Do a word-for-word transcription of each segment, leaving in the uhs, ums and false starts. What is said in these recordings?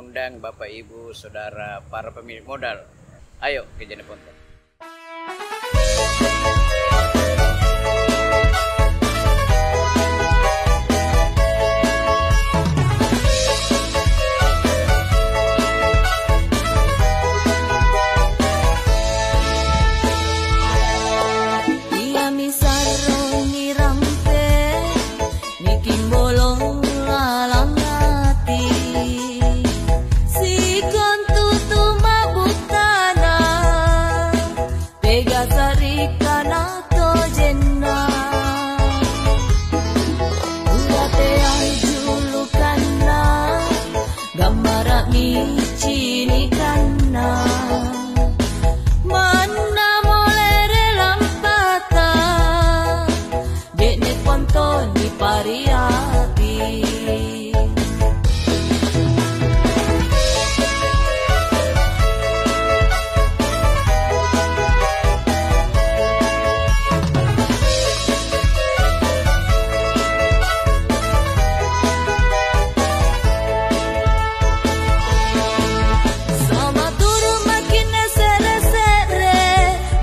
Undang Bapak Ibu Saudara para pemilik modal. Ayo, kejana ponto. Iami sarro nirampe, nikimbolong lalang ati. Sikontu tu ma'buttana, pega sarikkana tojenna. Udateang julukanna, gammara'mi cinikanna. Manna molere lampata, je'ne' ponto nipariati. Samaturu' makinna se're-se're,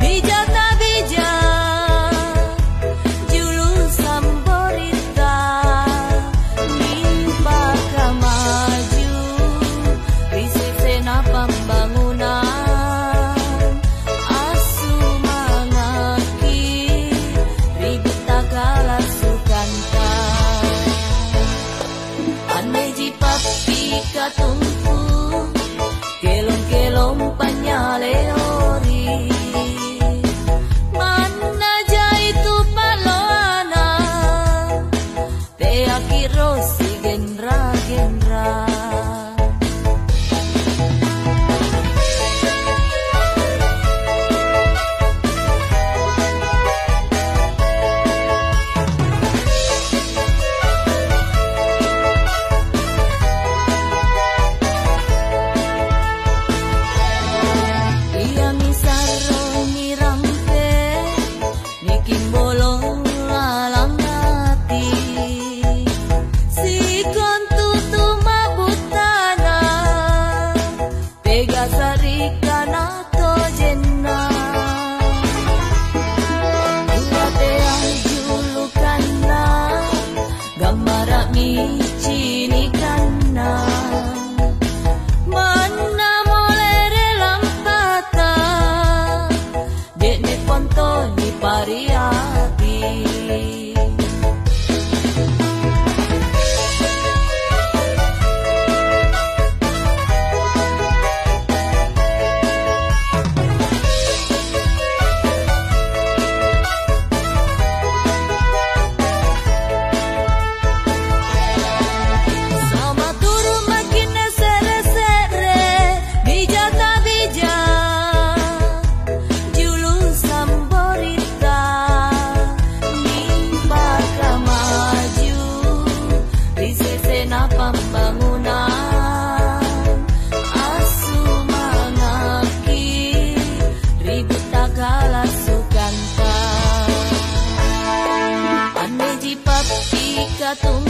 bija tabija, julu samborita, nipakamaju ri sesena pambangunang. Assumanga'ki ri butta kalassukanta. Anneji pappikatungku, kelong-kelong panynyale ori. Manna jai tu pa'loana, teaki' rosi genra-genra. Iami sarro nirampe, nikimbolong lalang ati. Sikontu tu ma'buttana, pega sarikkana tojenna. Udateang julukanna, gammara'mi cinikanna. Manna molere lampata, je'ne' ponto nipariati. Samaturu' makinna se're-se're, bija tabija, julu samborita, nipakamaju ri sesena pambangunang. Assumanga'ki ri butta kalassukanta. Anneji pappikatung